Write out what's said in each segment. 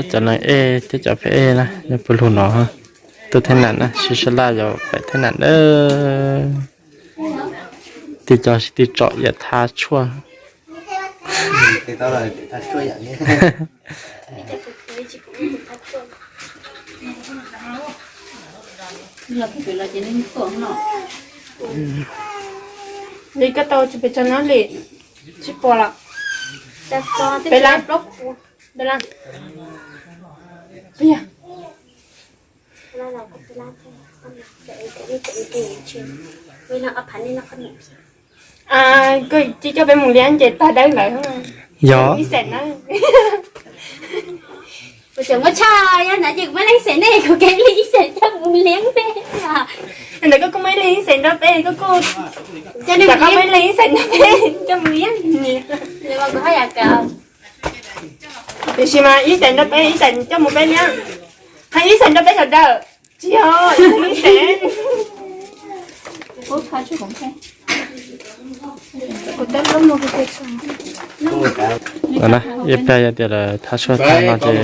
Cov neeg ej thiab cov phem ej na, nyob puag lug no. Tuaj thab nam na, sib sab laj yuav pem thab nam na. Tij co sib tw tsom iav thab tshuaj. Li koj tau tsis pes tsawg no li, tsis pom lawm. Peb lab, peb lab. Koj tsis coj peb mus liab ces tag dawb lawm. Yog ib xeem na. Kuv tseem muab tshaj yog ntawd ces kuv muab leej xeem nej, kuv kev li ib xeem coj mus liab nej. Ntawd koj kuj muaj ib leeg ib xeem nrog peb, koj kuj, koj muaj ib leeg ib xeem nrog peb coj mus liab. Tiam sis mas ib xeem nrog peb, ib xeem coj mus peb liab, hos ib xeem nrog peb sawv daws. Tsis yog, ib xeem. Ib pliag yog tias lawv thab tshuaj tag no ces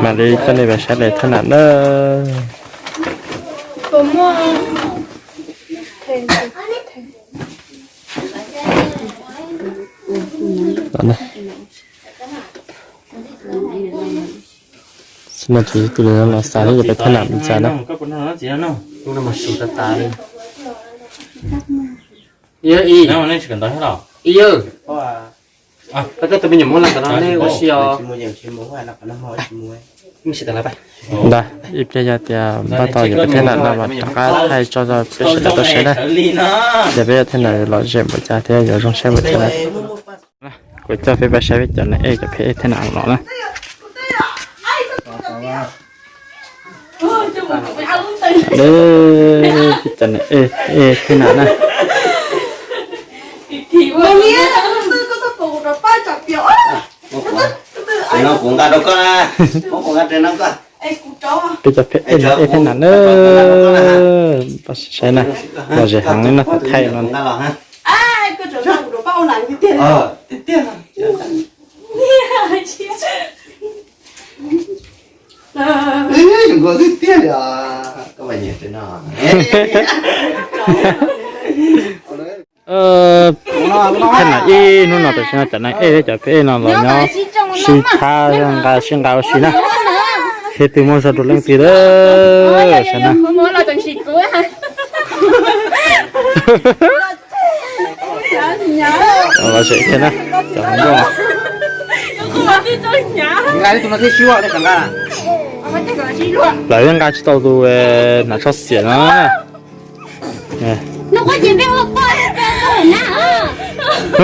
mam li coj nej pais saib lawv thab nam na. Tus no los xav thiab yuav pais thab nam li cas na. Ntag, ib pliag yog tias npaj tau yuav pais thab nam no mas rov qab thaij tso rau peb sawv daws tau saib na. Ces peb yuav thab nam lom zem npaum cas thiab yuav zoo saib npaum cas na. Kuv coj peb pais saib peb cov neeg ej cov phem ej thab nam no na. Peb cov neeg ej ej thab nam na. Kuv nqa rau koj na, kuv nqa rau koj. Peb cov phem ej no ej thab nam na. Saib na, lom zem heev na, thaij no. Thab nam ib hnub no tam sim no cov neeg ej thiab cov phem ej no los nyob sib thab nqa sib nqa ua si na. Seb twg muaj zog dua leej twg lawm saib na. Lom zem thiab na, cov hluas nkauj. Lawv yeej nqa tsis tau tus hnav tsho xiam no. Hnub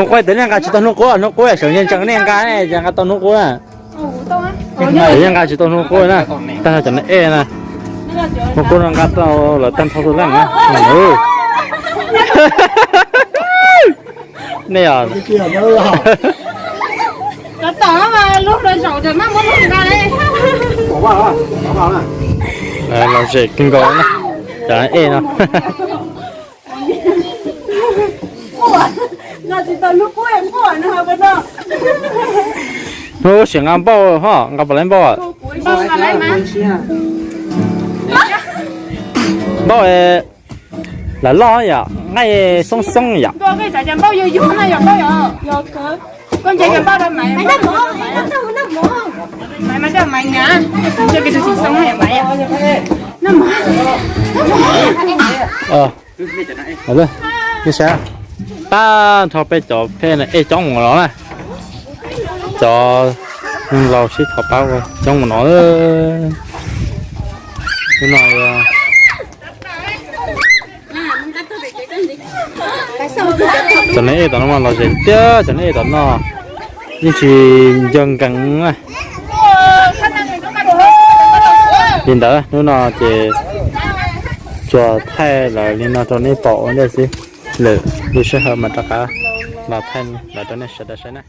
qub tes nej nqa tsis tau hnub qub, hnub qub sawv ntsees ntsees nej nqa, ces nqa tau hnub qub na. Yeej nqa tsis tau hnub qub na, tag nrho cov neeg ej na. Hnub qub no nqa tau lawv tag nrho tus leej na. Nej os. Lom zem kawg nkaus na, cov neeg ej no. Hnub sim nqa npauj ho, nqa puas laib npauj? Npauj lam loj yom, nqaij xoob xoob yom. Tag nrho peb cov phem ej coob mus no na. Cov neeg laus sib thov pab ua coob mus no. Hnub no cov neeg ej tom no mas lom zem tiag, cov neeg ej tom no yeej tsis nco nkees na. Li ntawd hnub no ces tsuas thaij lawv li no rau nej pom ua ntej xwb, lwm lub sij hawm mas rov qab los thaij lawv rau nej sawv daws saib na.